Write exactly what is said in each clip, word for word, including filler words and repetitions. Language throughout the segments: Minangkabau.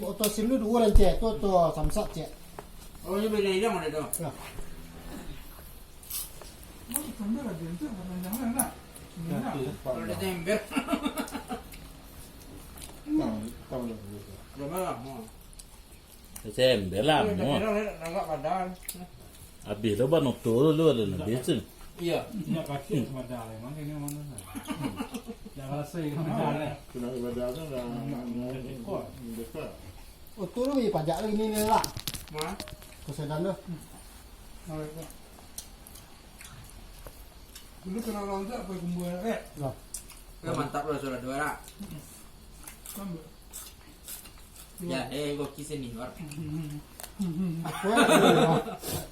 Oto sim tu duo lah, cek. Tu oto Samsat, cek. Oh, ini beda hilang ada tu. Ya. Kalau ada tember. Coba lah, mau. Tember lah, mau. Agak padan. Habis tu, ban oto tu, tu ada lebih tu. Iya. Nak kasih padan, mana ni, mana ni? Dah rasa yang padan, eh. Kena padan tu dah, dah, dah, dah dekat. Oh, tu lu bagi pajak lagi ni, ni lah. Ma? Kau sedan tu. Dulu kena orang tu apa kumpul, eh? Lah. Kan mantap lah, sudah dua lah. Kan, ya, eh, kau kisah ni, War. Apa?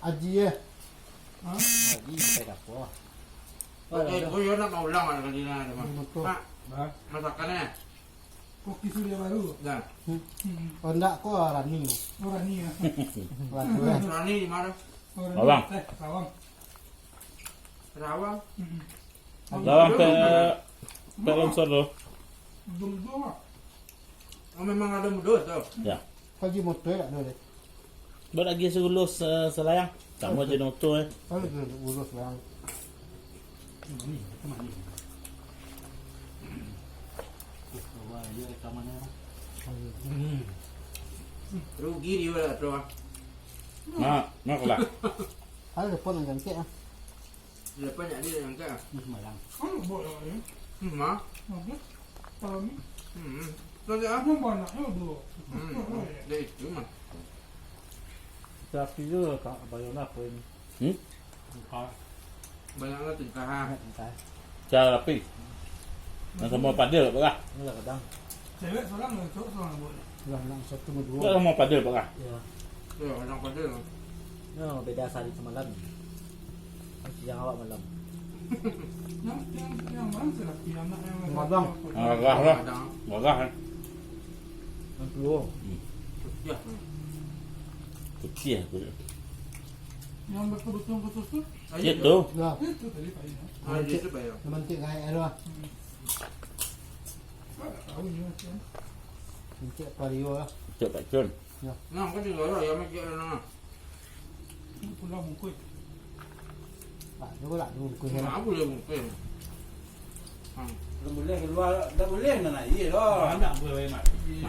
Aji, eh. Ha? Aji, saya tak apa. Oke, gue ya nak mau ulang ada kali ni, ada, Mak. Betul. Mak, masakannya. Koki Surya Baru. Nah. Hmm. Hmm. Oh, ndak, ko Rani. Oh, Rani, ya. Rani, ya. Rani di mana? Oh, Rani. Rawang. Eh, Rawang. Rawang. Hmm. Rawang pe, pe longsor tu. Belum, belum, Mak. Oh, memang ada mudo tu. Ya. Pagi motor tak ada, deh. Buat lagi seulus, eh, selayang. Samo je motor, eh. Kalau dia urus lah. Ini, itu mah ni. Bawa aja rekamannya, Bang. Rugi dia lah tu, ah. Nah, nak lah. Ada pun yang cantik, ah. Dia banyak dia yang angkat, ah. Ini semalam. Kamu buat lah ni. Hmm, mah. Habis. Kalau ni. Hmm. Nanti apa? Banyak dulu. Hmm. Dia itu mah. Tapi tu, Kak, bayar lah apa ini? Hmm? Buka. Banyak lah tingkah, ha. Banyak tingkah. Cara api. Yang sama pada lah, Pak, lah. Ini lah kadang. Cewek seorang, cowok seorang buat ni. Lah, nak satu, dua. Lah, sama pada, Pak, lah. Ya. Ya, kadang pada lah. Ya, beda sehari semalam. Siang awak malam. Yang, yang, yang mana si laki anak yang laki? Magang. Magang lah. Magang, eh. Yang tua. Hmm. Putiah. Putiah, putiah. Yang betul-betul khusus tu? Itu. Ya. Itu tadi Pak Ina. Ah, dia tu, Pak, ya. Mantik, mantik naik air lah. Hmm. Kau tak tahu ni macam. Mantik apa dia lah. Mantik Pak Cun. Ya. Nah, kau tinggal lah, yang mantik air nah. Pulau Bungkoi. Tak, dia pula Bungkoi lah. Nah, boleh Bungkoi. Hmm. Dah boleh keluar, dah boleh nak naik lah. Anak boleh mati.